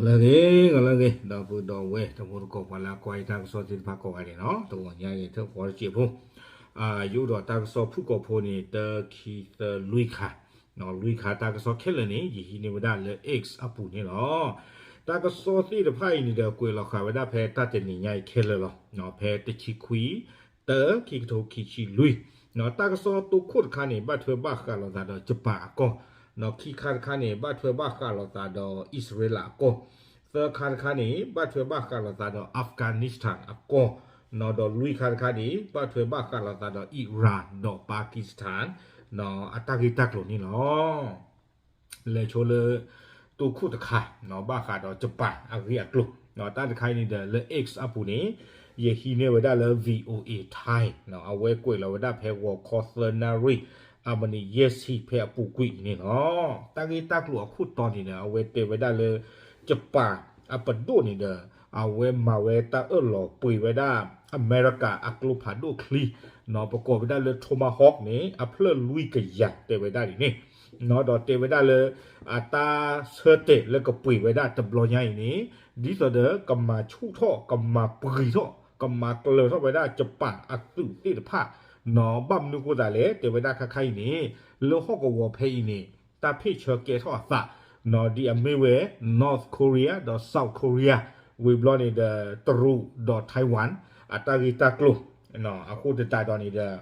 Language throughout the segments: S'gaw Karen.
လၢအဂ့ၤ ဂီၤလၢအဂ့ၤ ဒီပုၢ်ဒီဝဲၢ် တံၤသကိးပှၤလၢအကွၢ်ယတၢ်ကစီၣ်သ့ၣ်တဖၣ်ကိးဂၤဒဲးန့ၣ်လီၤ. တဂီၤညါအံၤ ထၢၣ်ဃီတစဲးဖိ ယအိၣ်ဒီးတၢ်ကစီၣ်ဖုၣ်ကိာ်ဖိန့ၣ် တၢ ခံ သၢ လွံၢ်ခါ, လွံၢ်ခါတၢ်ကစီၣ်ခဲလၢာ်န့ၣ် ယဟံးန့ၢ်ဝဲဒၣ်လၢ X အပူၤန့ၣ်လီၤ. တၢ်ကစီၣ်သ့ၣ်တဖၣ်အံၤန့ၣ်ဒီး ကွဲးလီၤဃာ်ဝဲဒၣ်ဖဲတၢ်တနံၤညါအံၤခဲလၢာ်လီၤ. ဖဲတဆံခွံ တၢ ခံကထိခံဆံလွံၢ်, တၢ်ကစီၣ်တိခိၣ်တခါန့ၣ် ဘၣ်ထွဲဘၣ်ဃးလိာ်သးဒီး Japan အကီၢ်, ခံခါတခါန့ၣ် ဘၣ်ထွဲဘၣ်ဃးလိာ်သးဒီးအံၣ်စရ့လးအကီၢ်, သၢခါတခါန့ၣ် ဘၣ်ထွဲဘၣ်ဃးလိာ်သးဒီး Afghanistan အကီၢ်, ဒီးလွံၢ်ခါတခါန့ၣ် ဘၣ်ထွဲဘၣ်ဃးလိာ်သးဒီး Iran ဒီး Pakistan အတၢ်ဂ့ၢ်တၢ်ကျိၤန့ၣ်လီၤ. လဲၤဆိလၢ တိခိၣ်တခါ ဘၣ်ဃးဒီး Japan အဂ့ၢ်အကျိၤ, တၢ်တခါအံၤန့ၣ်ဒီး လၢ X အပူၤန့ၣ် ယဟံးန့ၢ်ဝဲဒၣ်လၢ VOA Thai အဝဲကွဲးလီၤဝဲဒၣ်ဖဲဂီၤခီသၢနၣ်ရံၣ် အမံးနံးယဲၢ်ဆံဖဲအပူၤကွံာ်အံၤန့ၣ်လီၤ. တၢ်ဂ့ၢ်တၢ်ကျိၤအခိၣ်တီန့ၣ်ဒီး အဝဲတဲဝဲဒၣ်လၢ Japan အပဒိၣ်န့ၣ်ဒီး အဝဲမၤဝဲတၢ်အၢၣ်လီၤပှ့ၤဝဲဒၣ် အမဲရကၤအကျိဖးဒိၣ်ချံ ပကိးဝဲဒၣ်လၢ Tomahawk န့ၣ် အဖျၢၣ်လွံၢ်ကယၤ တဲဝဲဒၣ်ဒ်န့ၣ်, ဒီးတဲဝဲဒၣ်လၢ အတၢ်ဆၢတဲာ်လၢကပှ့ၤဝဲဒၣ်တဘျီညါအံၤန့ၣ် ဒ်သိးဒီးကမၤဆူၣ်ထီၣ် ကမၤပှံၤထီၣ် ကမၤကျၢၤထီၣ်ဝဲဒၣ် Japan အသုးသ့ၣ်တဖၣ်, ဘၣ်မနုၤဃိသးလဲၣ် တဲဝဲဒၣ်ခါခါအံၤန့ၣ် လၢဟီၣ်ကဝီၤဖဲအံၤန့ၣ် တၢ်ဖ့ၣ်ဆၢကဲထီၣ်အသး ဒ်အမ့ၢ်ဝဲ North Korea ဒီး South Korea ဝံၤဘျီန့ၣ်ဒီး တရူးဒီး Taiwan အတၢ်ဂ့ၢ်တၢ်ကျိၤ, အဃိသတးဒီးန့ၣ်ဒီး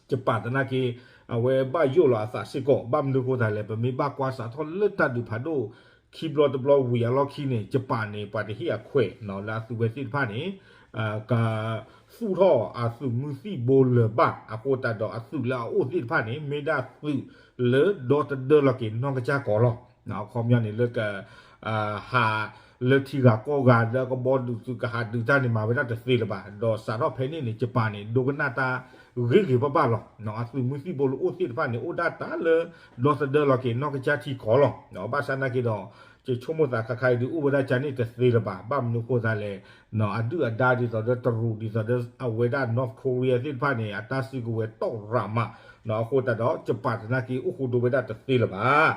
Japan သနာ်က့ အဝဲဘၣ်ယိၣ်လီၤအသးစ့ၢ်ကီး ဘၣ်မနုၤဃိသးလဲၣ် ပမ့ၢ်ဘၣ်ကွၢ်စးထီၣ်လၢတၢ်ဒုးဖးဒိၣ် ခံဘျီတဘျီဝံၤအလီၢ်ခံန့ၣ် Japan န့ၣ် ပှၤတဟ့ၣ်အခွဲးလၢအသုးဝဲသ့ၣ်တဖၣ်န့ၣ် ကသူၣ်ထီၣ်အသုးမုၢ်သံၣ်ဘိလၢၤဘၣ် အဃိသတးဒီးအသုးလၢအအိၣ်သ့ၣ်တဖၣ်န့ၣ် မ့ၢ်ဒၣ်သုးလၢဒီသဒၢလီၤက့ၤနီၢ်ကစၢ်ကီးလီၤ. အခီပညီန့ၣ်လၢက ဟးလၢထံဂၤကီၢ်ဂၤလၢကဘီဒုးသုးကဟးဒုးတၢ်န့ၣ် မၤဝဲဒၣ်တသ့လၢၤဘၣ် ဒီးစးထီၣ်ဖဲန့ၣ်န့ၣ် Japan န့ၣ် ဒိကနၣ်တၢ်ဂ့ၤဂ့ၤဘၣ်ဘၣ်လီၤ. အသုးမုၢ်သံၣ်ဘိလၢအိၣ်သ့ၣ်တဖၣ်န့ၣ် အိၣ်ဒၣ်တၢ်လၢ ဒီသဒၢလီၤက့ၤနီၢ်ကစၢ်ထံကီးလီၤ. ဘၣ်ဆၣ်သနာ်က့ဒီး ယဆိကမိၣ်သးခါခါအံၤဒုးအိၣ်ဝဲဒၣ်ကန့ၣ်တသ့လၢၤဘၣ် ဘၣ်မနုၤဃိသးလဲၣ် အဒုၣ်အဒါဒ်သိးဒီးတရူး ဒ်သိးဒီးအဝဲဒၣ် North Korea သ့ၣ်တဖၣ်န့ၣ် အတၢ်စုကဝဲၤတီၢ်ရၤမး, အဃိသတးဒီး Japan သနာ်က့အိၣ်ဃိဒိဝဲဒၣ်တသ့လၢၤဘၣ်.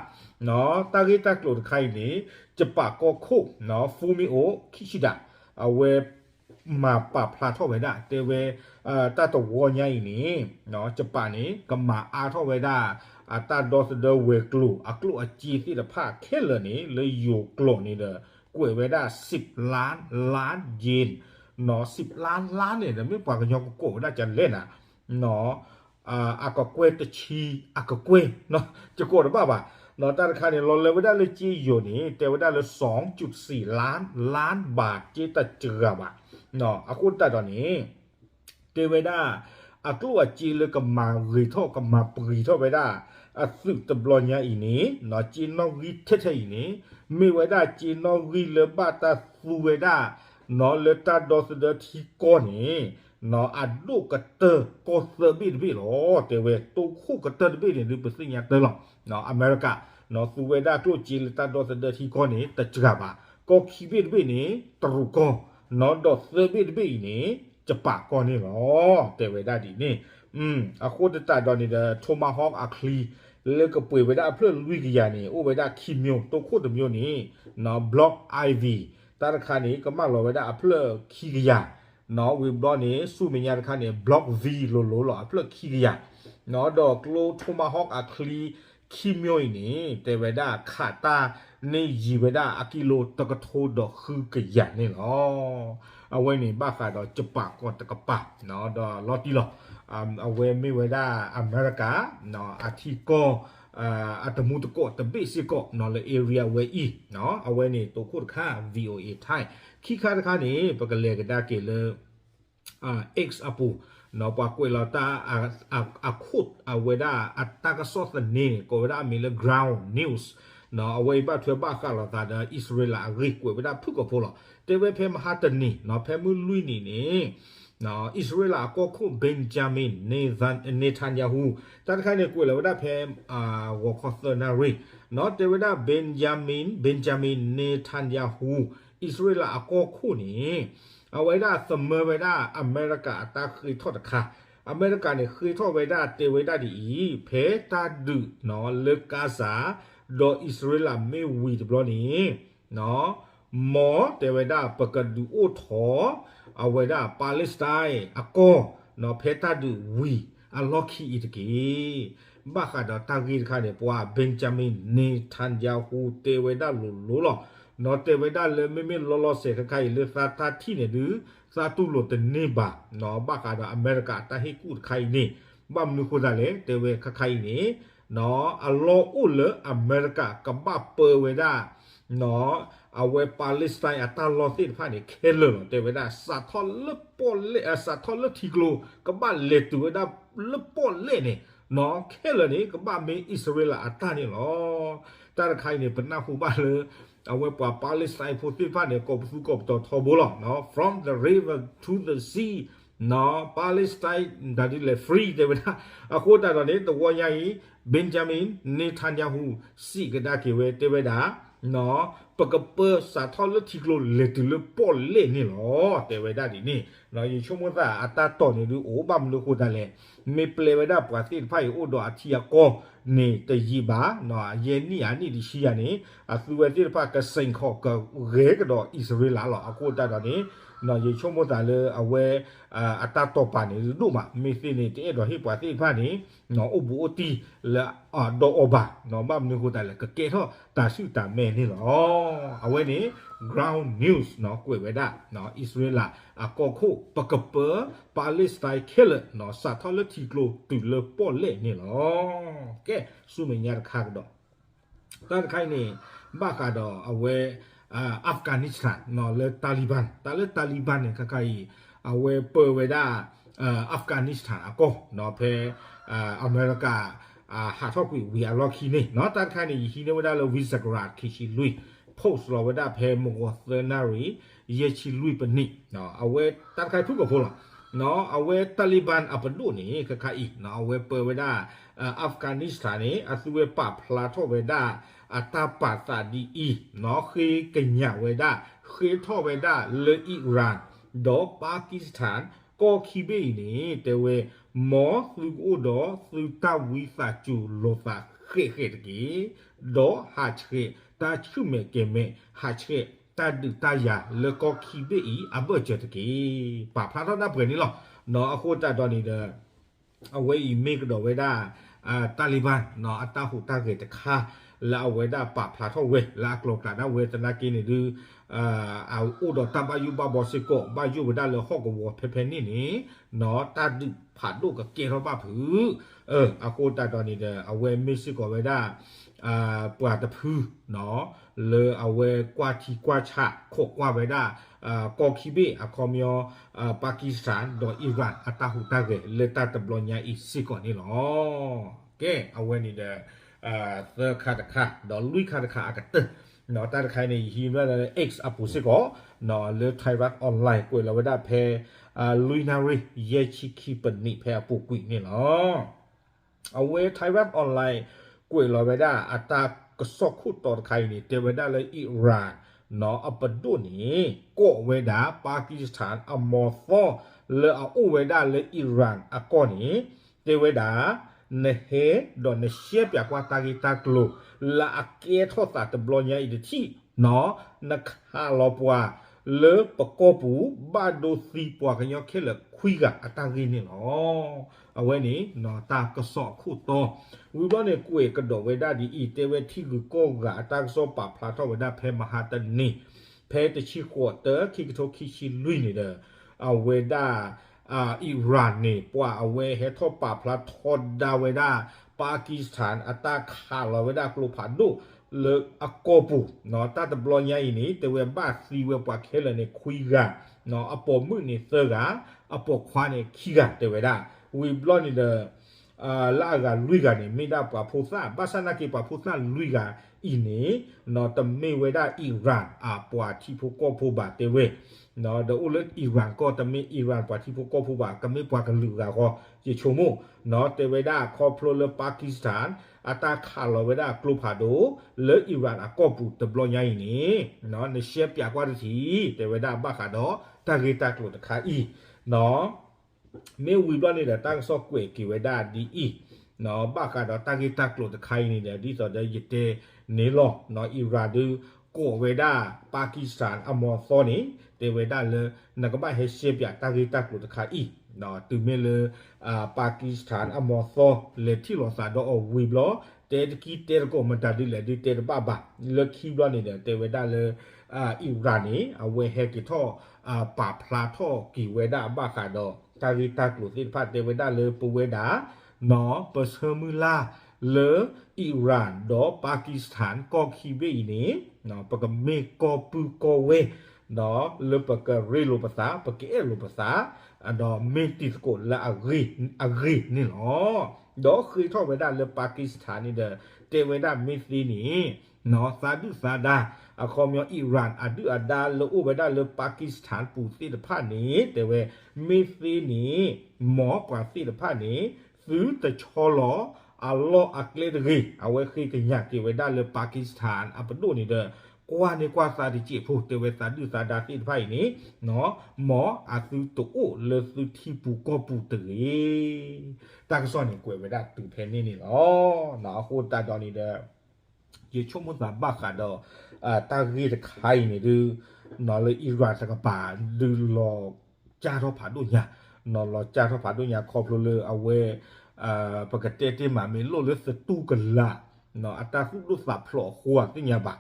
တၢ်ဂ့ၢ်တၢ်ကျိၤတခါအံၤန့ၣ် Japan ကီၢ်ခိၣ် Fumio Kishida အဝဲ မၤပာ်ဖျါထီၣ်ဝဲဒၣ် တဲဝဲ တၢ်တဝီညါအံၤန့ၣ် Japan န့ၣ် ကမၤအါထီၣ်ဝဲဒၣ် အတၢ်ဒီသဒၢဝဲၤကျိၤ အကျိၣ်အစ့သ့ၣ်တဖၣ်ခဲလၢာ်န့ၣ် လၢယိၤကျိာ်န့ၣ်ဒီး ကွဲးဝဲဒၣ် စံးပျါလါ yen စံးပျါလါန့ၣ် ဒီးမ့ၢ်ပှၤကညီကကိးဝဲဒၣ်ကလဲၣ်နၤ အကကွဲၢ်တဆံ အကကွဲၢ် ယကိးတဘၣ်ဘၣ်. တၢ်တခါန့ၣ် လီၤလၢဝဲဒၣ်လၢစ့ယိၤန့ၣ် တဲဝဲဒၣ်လၢ စီၤကၠုးစံးလါ လါဘၣ် က့တစှၤဘၣ်. အဃိသတးဒီးန့ၣ် တဲဝဲဒၣ် အကျိၣ်အစ့လၢကမၤဂ့ၤထီၣ် ကမၤပှံၤထီၣ်ဝဲဒၣ် အသုးတဘျီညါအံၤန့ၣ် စ့နီၣ်ဂံၢ်ထဲထဲအံၤန့ၣ် မ့ၢ်ဝဲဒၣ်စ့နီၣ်ဂံၢ်လၢဘၣ်တၢ်သူဝဲဒၣ် လၢတၢ်ဒီသဒၢထံကီၢ်န့ၣ် အဒိၣ်ကတၢၢ်ကီၢ်သၢဘ့ၣ်တဘ့ၣ်လီၤ. တဲဝဲ တိခိၣ်ကတၢၢ်တဘ့ၣ်န့ၣ် ဒုးပသ့ၣ်ညါတၢ်လီၤ. အမဲရကၤ သူဝဲဒၣ်ကျိၣ်စ့လၢတၢ်ဒီသဒၢထံကီၢ်န့ၣ် တစှၤဘၣ်. ကီၢ်ခံဘ့ၣ်တဘ့ၣ်န့ၣ် တရူးကီၢ်, ဒီးသၢဘ့ၣ်တဘ့ၣ်အံၤန့ၣ် ယပၣ်ကီၢ်န့ၣ်လီၤ. တဲဝဲဒၣ်ဒ်န့ၣ် အဃိသတးဒီးန့ၣ်ဒီး Tomahawk အချံ လၢကပှ့ၤဝဲဒၣ်အဖျၢၣ်လွံၢ်ကယၤန့ၣ် အိၣ်ဝဲဒၣ်ခံမျိုး, တိခိၣ်တမျိုးန့ၣ် Block I V တၢ်တခါန့ၣ် ကမၣ်လီၤဝဲဒၣ်အဖျၢၣ်ခံကယၤ, ဝံၤဘျီန့ၣ် ဆူမဲာ်ညါတခါန့ၣ် Block V လိၤလိၤလီၤ အဖျၢၣ်ခံကယၤ, ဒီးကျိ Tomahawk အချံခံမျိုးအံၤန့ၣ် တဲဝဲဒၣ်ခးတၢ်န့ၢ်ယံၤဝဲဒၣ်အကံလိတကထိဒီးဃုကယၤန့ၣ်လီၤ. အဝဲန့ၣ်ဘၣ်ဃးဒီးယပၣ်ကီၢ်တကပၤ ဒီးလီၤတံၢ်လီၤ. အဝဲမ့ၢ်ဝဲဒၣ်အမဲရကၤ အထံကီၢ် အတမူတကိးတဘ့ၣ်စ့ၢ်ကီး လၢ area ဝဲအံၤ, အဝဲန့ၣ်တိခိၣ်တခါ VOA Thai, ခံခါတခါန့ၣ် ပကလဲၤကဒါက့ၤလၢ X အပူၤ, ပှၤကွဲးလီၤတၢ် အခိၣ်အဝဲဒၣ်အတၢ်ကစီၣ်သန့န့ၣ် ကိးဝဲဒၣ်အမံၤလၢ Ground News, အဝဲအံၤဘၣ်ထွဲဘၣ်ဃးလိာ်သးဒီးအံၣ်စရ့လးအဂ့ၢ် ကွဲးဝဲဒၣ်ဖုၣ်ကိာ်ဖိလီၤ. တဲဝဲဖဲမဟါတနံၤ ဖဲမုၢ်လွံၢ်နံၤန့ၣ် အံၣ်စရ့လးအကီၢ်ခိၣ် Benjamin Netanyahu တၢ်တခါန့ၣ် ကွဲးလီၤဝဲဒၣ်ဖဲ ဂီၤခီသၢနၣ်ရံၣ်, တဲဝဲဒၣ် Benjamin Benjamin Netanyahu အံၣ်စရ့လးအကီၢ်ခိၣ်န့ၣ် အဝဲဒၣ်သမၢဝဲဒၣ်အမဲရကၤအတၢ်ဃ့ထီၣ်တခါ, အမဲရကၤန့ၣ်ဃ့ထီၣ်ဝဲဒၣ်တဲဝဲဒၣ်ဒ်အံၤ ဖဲတၢ်ဒုးလၢ Gaza ဒီးအံၣ်စရ့လးမ့ၢ်ဝံၤတဘျီန့ၣ် မ်တဲဝဲဒၣ်ပကဒုးအိၣ်ထီၣ် အဝဲဒၣ် Palestine အကီၢ် ဖဲတၢ်ဒုးဝံၤအလီၢ်ခံအံၤတက့ၢ်. ဘၣ်ဃးဒီးတၢ်ဂ့ၢ်တခါန့ၣ် ပှၤ Benjamin Netanyahu တဲဝဲဒၣ်လိၤလိၤလီၤ. နီၢ် တဲဝဲဒၣ်လၢမ့မ့ၢ်လီၤလီၤဆဲးခဲခါအံၤလၢသးတၢ်ထံၣ်န့ၣ်ဒုး သးတူၢ်လိာ်တန့ၢ်ဘၣ်. နီၢ် ဘၣ်ဃးဒီးအမဲရကၤအတၢ်ဟ့ၣ်ကူၣ်တခါအံၤန့ၣ် ဘၣ်မနုၤဃိသတးလဲၣ် တဲဝဲခဲခါအံၤန့ၣ် နီၢ် အလီၢ်အိၣ်လၢအမဲရကၤကဘၣ်ပၢဝဲဒၣ် နီၢ် အဝဲ Palestine အတၢ်လီၢ်သ့ၣ်တဖၣ်န့ၣ် ခဲလၢာ်လီၤ. တဲဝဲဒၣ် စးထီၣ်လၢပီၣ်လဲၣ် စးထီၣ်လၢထံကျိ ကဘၣ်လဲၤတုၤဝဲဒၣ်လၢပီၣ်လဲၣ်န့ၣ် နီၢ် ခဲလၢာ်န့ၣ် ကဘၣ်မ့ၢ်အံၣ်စရ့လးအတၢ်န့ၣ်လီၤ. တၢ်တခါအံၤန့ၣ် ပနၢ်ဟူဘၣ်လၢ အဝဲပှၤ Palestine ဖိသ့ၣ်တဖၣ်န့ၣ် ကိးပသူကိးပတီၤထီဘိလီၤ. From the river to the sea နီၢ် Palestine ဒ်လဲၣ် free တဲဝဲဒၣ်. အဃိသတးဒီးန့ၣ် တဝီညါအံၤ Benjamin Netanyahu စံးကဒါက့ၤဝဲ တဲဝဲဒၣ် နီၢ် ပကပၢစးထီၣ်လၢထံကျိလဲၤတုၤလၢပီၣ်လဲၣ်န့ၣ်လီၤ တဲဝဲဒၣ်ဒ်န့ၣ်. နီၢ် ယဆိကမိၣ်သးအတၢ်တီၢ်န့ၣ်ဒုးအိၣ် ဘၣ်မနုၤဃိသတးလဲၣ် မ့ၢ်ပျဲဝဲဒၣ်ပှၤသ့ၣ်တဖၣ်အံၤအိၣ်ဒီးအထံအကီၢ်န့ၣ်တယံာ်ဘၣ်. နီၢ် အယဲၢ်နံၣ်ဧါ နံၣ်တဆံယၤန့ၣ် အသုဝဲသ့ၣ်တဖၣ်ကစဲးခီၣ်ကဂဲၤကဒီးအံၣ်စရ့လးလီၤ. အဃိသတးဒီးန့ၣ် နီၢ် ယဆိကမိၣ်သးလၢအဝဲ အတၢ်တီၢ်ပာ်န့ၣ်ဒုးဒိၣ်မး မ့ၢ်သ့န့ၣ် တအဲၣ်ဒိးဟ့ၣ်ပှၤသ့ၣ်တဖၣ်န့ၣ် နီၢ် အိၣ်ဘူးအိၣ်တံၢ်လၢအဒီးအီၤဘၣ်. နီၢ် ဘၣ်မနုၤဃိသတးလဲၣ် ကကဲထီၣ်တၢ်ဆူၣ်တၢ်မဲာ်န့ၣ်လီၤ. အဝဲန့ၣ် Ground News နီၢ် ကွဲးဝဲဒၣ် နီၢ် အံၣ်စရ့လးအကီၢ်ခိၣ် ပကပၢ Palestine ခဲလၢာ် နီၢ် စးထီၣ်လၢထံကျိတုၤလၢပီၣ်လဲၣ်န့ၣ်လီၤ. ကဲ ဆူမဲာ်ညါတခါကဒီး တၢ်တခါအံၤန့ၣ် ဘၣ်ဃးဒီးအဝဲ Afghanistan နီၢ် လၢ Taliban တၢ်လၢ Taliban န့ၣ် ခဲခါအံၤ အဝဲပၢဝဲဒၣ် Afghanistan အကီၢ် နီၢ် ဖဲ အမဲရကၤ ဟးထီၣ်ကွံာ်ဝံၤအလီၢ်ခံန့ၣ် နီၢ် တၢ်တခါအံၤန့ၣ် ယဟံးန့ၢ်ဝဲဒၣ်လၢ ဝံစကရၣ် ခံဆံလွံၢ် post လီၤဝဲဒၣ်ဖဲမုၢ်ဂီၤသၢနၣ်ရံၣ် ယဲၢ်ဆံလွံၢ်ပနံး အဝဲတၢ်တခါအံၤဖုၣ်ကိာ်ဖိလီၤ. နီၢ် အဝဲ Taliban အပဒိၣ်န့ၣ် ခဲခါအံၤ နီၢ် အဝဲပၢဝဲဒၣ် Afghanistan န့ၣ် အသုဝဲပာ်ဖျါထီၣ်ဝဲဒၣ် အတၢ်ပာ်သးဒ်အံၤ နီၢ် ဃ့ကညးဝဲဒၣ် ဃ့ထီၣ်ဝဲဒၣ်လၢ Iran ဒီး Pakistan ကီၢ်ခံဘ့ၣ်အံၤန့ၣ် တဲဝဲ မ်သုကအိၣ်ဒီးသုတၢ်ဝံသးစူၤလိာ်သးဃဲးဃဲးတက့ၢ်, ဒီးဟးဆှဲးတၢ်ဆူၣ်မဲာ်ကဲၤမဲာ် ဟးဆှဲးတၢ်ဒုးတၢ်ယၤလၢကီၢ်ခံဘ့ၣ်အံၤအဘၢၣ်စၢၤတက့ၢ်. ပာ်ဖျါထီၣ်ဒၣ်ပှဲၤန့ၣ်လီၤ. နီၢ် အဃိသတးဒီးန့ၣ်ဒီး အဝဲအံၤမ့ၢ်ကဒီးဝဲဒၣ် Taliban နီၢ် အတၢ်ဟူးတၢ်ဂဲၤတခါ လၢအဝဲဒၣ်ပာ်ဖျါထီၣ်ဝဲ လၢအကျိၤကျဲဒၣ်ဝဲသနာ်က့န့ၣ်ဒုး အအိၣ်ဒီးတၢ်ဘၣ်ယိၣ်ဘၣ်ဘီစ့ၢ်ကီး ဘၣ်ယိၣ်ဝဲဒၣ်လၢဟီၣ်ကဝီၤဖဲဖဲန့ၣ်န့ၣ် နီၢ် တၢ်ဒုးဖးဒိၣ်ကကဲထီၣ်ဘၣ်ဖုး အဃိသတးဒီးန့ၣ်ဒီး အဝဲမ့ၢ်စ့ၢ်ကီးဝဲဒၣ် ပှၤတဖု နီၢ် လၢအဝဲကွၢ်ထံကွၢ်ဆးခိးကွၢ်ဝဲဒၣ် ကီၢ်ခံဘ့ၣ် အခီပညီ Pakistan ဒီး Iran အတၢ်ဟူးတၢ်ဂဲၤလၢတၢ်တဘျီညါအံၤစ့ၢ်ကီးန့ၣ်လီၤ. ကဲ အဝဲန့ၣ်ဒီး သၢခါတခါ ဒီးလွံၢ်ခါတခါအကတၢၢ် နီၢ် တၢ်တခါအံၤန့ၣ် ယဟံးဝဲဒၣ်လၢ X အပူၤစ့ၢ်ကီး နီၢ် လၢ Thairath Online ကွဲးလီၤဝဲဒၣ်ဖဲ လွံၢ်နၣ်ရံၣ် ယဲၢ်ဆံခံပနံးဖဲအပူၤကွံာ်န့ၣ်လီၤ. အဝဲ Thairath Online ကွဲးလီၤဝဲဒၣ်အတၢ်ကစီၣ်ခိၣ်တီတခါအံၤန့ၣ် တဲဝဲဒၣ်လၢ Iran နီၢ် အပဒိၣ်န့ၣ် ကိးဝဲဒၣ် Pakistan အမီၤသီ လၢအအိၣ်ဝဲဒၣ်လၢ Iran အကီၢ်န့ၣ် တဲဝဲဒၣ် နဟဲဒီးနရှဲပၠးကွၢ်တၢ်ဂ့ၢ်တၢ်ကျိၤ လၢအကဲထီၣ်သးတဘျီညါအံၤတထံၣ် နီၢ် နခးလီၤပှၤလၢပကီၢ်ပူၤ ဘၣ်ဒိသံပှၤကညီခဲလၢာ်ခွံဂၤအတၢ်ဂ့ၢ်န့ၣ်လီၤ. အဝဲန့ၣ် နီၢ် တၢ်ကစီၣ်အခိၣ်တီ ဝံၤဘျီန့ၣ် ကွဲးကဒီးဝဲဒၣ်ဒ်အံၤ တဲဝဲထံဂုၤကီၢ်ဂၤအတၢ်ကစီၣ်ပာ်ဖျါထီၣ်ဝဲဒၣ်ဖဲမဟါတနံၤ ဖဲတဆံဃိးသီ ခံကထိခံဆံလွံၢ်န့ၣ်ဒီး အဝဲဒၣ် Iran န့ၣ် ပှၤအဝဲဟဲထီၣ်ပာ်ဖျါထီဒါဝဲဒၣ် Pakistan အတၢ်ခးလီၤဝဲဒၣ်ကျိဖးဒိၣ်လၢအကီၢ်ပူၤ နီၢ် တၢ်တဘျီညါအံၤန့ၣ် တဲဝဲဘၣ်သံဝဲပှၤခဲလၢာ်န့ၣ်ခွံဂၤ နီၢ် အပိာ်မုၣ်န့ၣ်သၢဂၤ အပိာ်ခွါန့ၣ်ခံဂၤတဲဝဲဒၣ် ဝံၤဘျီန့ၣ်ဒီး လၢအဂၤလွံၢ်ဂၤန့ၣ် မ့ၢ်ဒၣ်ပှၤဖိသၣ် ဘၣ်ဆၣ်နာ်က့ပှၤဖိသၣ်လွံၢ်ဂၤအံၤန့ၣ် နီၢ် တမ့ၢ်ဝဲဒၣ် Iran အပှၤထံဖိကီၢ်ဖိဘၣ်တဲဝဲ ဒီးအိၣ်လၢ Iran ကီၢ် တမ့ၢ် Iran ပှၤထံဖိကီၢ်ဖိဘၣ် ကမ့ၢ်ပှၤကလုာ်ဂၤဃီ ယဆိကမိၣ် နီၢ် တဲဝဲဒၣ်ခီဖျိလၢ Pakistan အတၢ်ခးလီၤဝဲဒၣ်ကျိဖးဒိၣ် လၢ Iran အကီၢ်ပူၤတဘျီညါအံၤန့ၣ် နီၢ် နရှဲပၠးကွၢ်တထံၣ် တဲဝဲဒၣ်ဘၣ်ဃးဒီးတၢ်ဂ့ၢ်တၢ်ကျိၤတခါအံၤ နီၢ် မ့ၢ်ဝံၤဘျီန့ၣ်ဒီး တၢ်ကစီၣ်ကွဲးက့ၤဝဲဒၣ်ဒ်အံၤ နီၢ် ဘၣ်ဃးဒီးတၢ်ဂ့ၢ်တၢ်ကျိၤတခါအံၤန့ၣ်ဒီး ဒ်သိးဒီးယတဲန့ၣ်လီၤ နီၢ် Iran ဒုး ကိးဝဲဒၣ် Pakistan အမီၤသီန့ၣ် တဲဝဲဒၣ်လၢ နကဘၣ်ဟဲရှဲပၠးတၢ်ဂ့ၢ်တၢ်ကျိၤတခါအံၤ, တုၤမ့ၢ်လၢ Pakistan အမီၤသီ လဲၤထံၣ်လိာ်သးဒီးအီၤဝံၤဘျီ တဲတကံတဲတကိးမတၤဒုလဲၣ်ဒုတဲတဘၣ်ဘၣ်. လၢခံဘျီန့ၣ်ဒီး တဲဝဲဒၣ်လၢ Iran န့ၣ် အဝဲဟဲက့ၤထီၣ် ပာ်ဖျါထီၣ်က့ၤဝဲဒၣ်အဘၣ်ဃးဒီး တၢ်ဂ့ၢ်တၢ်ကျိၤသ့ၣ်တဖၣ် တဲဝဲဒၣ်လၢပဝဲဒၣ် ပဆၢမုၢ်လၢ်လၢ Iran ဒီး Pakistan ကီၢ်ခံဘ့ၣ်အံၤန့ၣ် ပကမ့ၢ်ကီၢ်ပုၢ်ကီၢ်ဝဲၢ် ဒီးလၢပကရ့လိာ်ပသး ပကအဲၣ်လိာ်ပသး ဒီးမ့ၢ်တံၤသကိးလၢအဂ့ၤန့ၣ်လီၤ. ဒီးဃ့ထီၣ်ဝဲဒၣ်လၢ Pakistan န့ၣ်ဒီး တဲဝဲဒၣ်မ့ၢ်သ့န့ၣ် သးဒုၣ်သးဒါ အခီပညီ Iran အဒုၣ်အဒါလၢအိၣ်ဝဲဒၣ်လၢ Pakistan ပူၤသ့ၣ်တဖၣ်န့ၣ် တဲဝဲ မ့ၢ်သ့န့ၣ် မ်ပှၤသ့ၣ်တဖၣ်န့ၣ် သုတဆီလီၤအလီၢ်အကျဲတဂ့ၤ. အဝဲဃ့ကညးက့ၤဝဲဒၣ်လၢ Pakistan အပဒိၣ်န့ၣ်ဒီး ကွၢ်န့ၢ်ကွၢ်သးတစဲးဖိ တဲဝဲသးဒုၣ်သးဒါသ့ၣ်တဖၣ်အံၤန့ၣ် မ်အသုတအိၣ်လၢသုထံပူၤကီၢ်ပူၤတဂ့ၤ. တၢ်ကစီၣ်န့ၣ် ကွဲးဝဲဒၣ်တုၤဖဲန့ၣ်န့ၣ်လီၤ. အဃိသတးဒီးန့ၣ်ဒီး ယဆိကမိၣ်သးဘၣ်ဃးဒီး တၢ်ဂ့ၢ်တခါအံၤန့ၣ်ဒု လၢ Iran တကပၤ ဒုးလီၤကၢ်ထီၣ်ဖးဒိၣ်ညါ, လီၤကၢ်ထီၣ်ဖးဒိၣ်ညါခီဖျိလၢအဝဲ ပကတဲတ့ၢ်မး မ့ၢ်လိၣ်လၢသတူၢ်ကလာ် အတၢ်သူၣ်ဒိၣ်သးဖျိးအဃိသ့ၣ်ညါဘၣ်,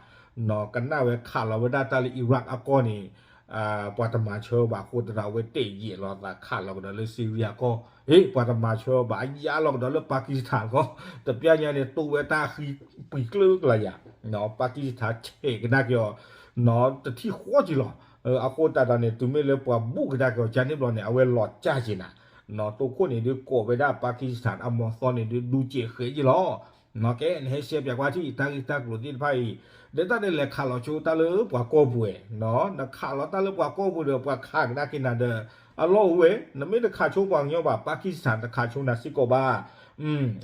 ကနၣ်ဝဲခးလီၤဝဲဒၣ်တၢ်လၢ Iraq အကီၢ်န့ၣ် ပှၤတမၤဆၢဘၣ်အဃိသတးဒီး အဝဲတဲာ်ယဲာ်လီၤသးခးလီၤကဒီးလၢ Syria ကီၢ်, ဟ့ၣ် ပှၤတမၤဆၢဘၣ် အယါလီၤကဒီးလၢ Pakistan ကီၢ်, တပျၢ်ညါန့ၣ် တိဝဲတၢ်ဃံပှံၤကျၢကလၤယၤ, Pakistan ဆဲးကဒါက့ၤအီၤ တထံၣ်ဃီက့ၤလီၤ. အဃိသတးဒီးန့ၣ် တုၤမ့ၢ်လၢပှၤဘူၣ်ကဒါက့ၤအီၤကန့ၣ်ဘျီန့ၣ် အဝဲလီၤကၢ်က့ၤနၤ, တိခိၣ်န့ၣ်ဒုးကိးဝဲဒၣ် Pakistan အမီၤသီန့ၣ်ဒုး ဒူကဲးဃဲးက့ၤလီၤ. ကဲ နဟဲရှဲပၠးကွၢ်ထံၣ် တၢ်ဂ့ၢ်တၢ်ကျိၤသ့ၣ်တဖၣ်အံၤ, ဒီးတၢ်န့ၣ်လဲၤခးလီၤဆိတၢ်လၢပှၤကီၢ်ပူၤဝဲ, နခးလီၤတၢ်လၢပှၤကီၢ်ပူၤဒီး ပှၤခးကဒါက့ၤနၤဒီး အလီၢ်အိၣ်ဝဲ, နမ့ၢ်တခးဆိပှၤကညီဘၣ် Pakistan တခးဆိနၤစ့ၢ်ကီးဘၣ်.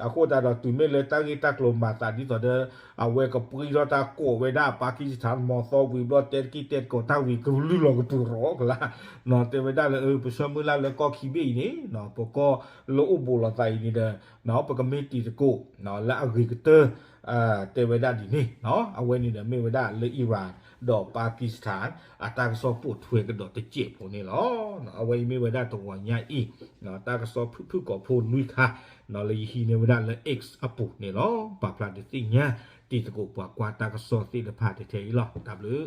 အဃိသတးဒီးတုၤမ့ၢ်လၢတၢ်ဂ့ၢ်တၢ်ကျိၤမၤသးဒ်သိးဒီး အဝဲကပှံထီၣ်တၢ်ကိးဝဲဒၣ် Pakistan မီၤသီဝံၤဘျီ တဲတကံၢ်တဲတကိးတၢ်ဝံၤ ကလုၢ်လီၤကပူၤရီကလါ, တဲဝဲဒၣ်လၢ ပဆၢမုၢ်လၢ်လၢကီၢ်ခံဘ့ၣ်အံၤန့ၣ် ပကီၢ်လၢအိၣ်ဘူးလိာ်သးအံၤန့ၣ်ဒီး ပကမ့ၢ်တံၤသကိး လၢအဂ့ၤကတၢၢ် တဲဝဲဒၣ်ဒ်န့ၣ်, အဝဲန့ၣ်ဒီးမ့ၢ်ဝဲဒၣ်လၢ Iran ဒီး Pakistan အတၢ်ကစီၣ်ပိာ်ထွဲကဒီးတစဲးဖိန့ၣ်လီၤ. အဝဲအံၤမ့ၢ်ဝဲဒၣ်တဂီၤညါအံၤ တၢ်ကစီၣ်ဖုၣ်ဖုၣ်ကိာ်ဖိနွံခါ လၢယဟံးန့ၢ်ဝဲဒၣ်လၢ X အပူၤန့ၣ်လီၤ. ပာ်ဖျါဒုးသ့ၣ်ညါတံၤသကိးပှၤကွၢ်တၢ်ကစီၣ်သ့ၣ်တဖၣ်ထဲအံၤလီၤ. တၢ်ဘျုး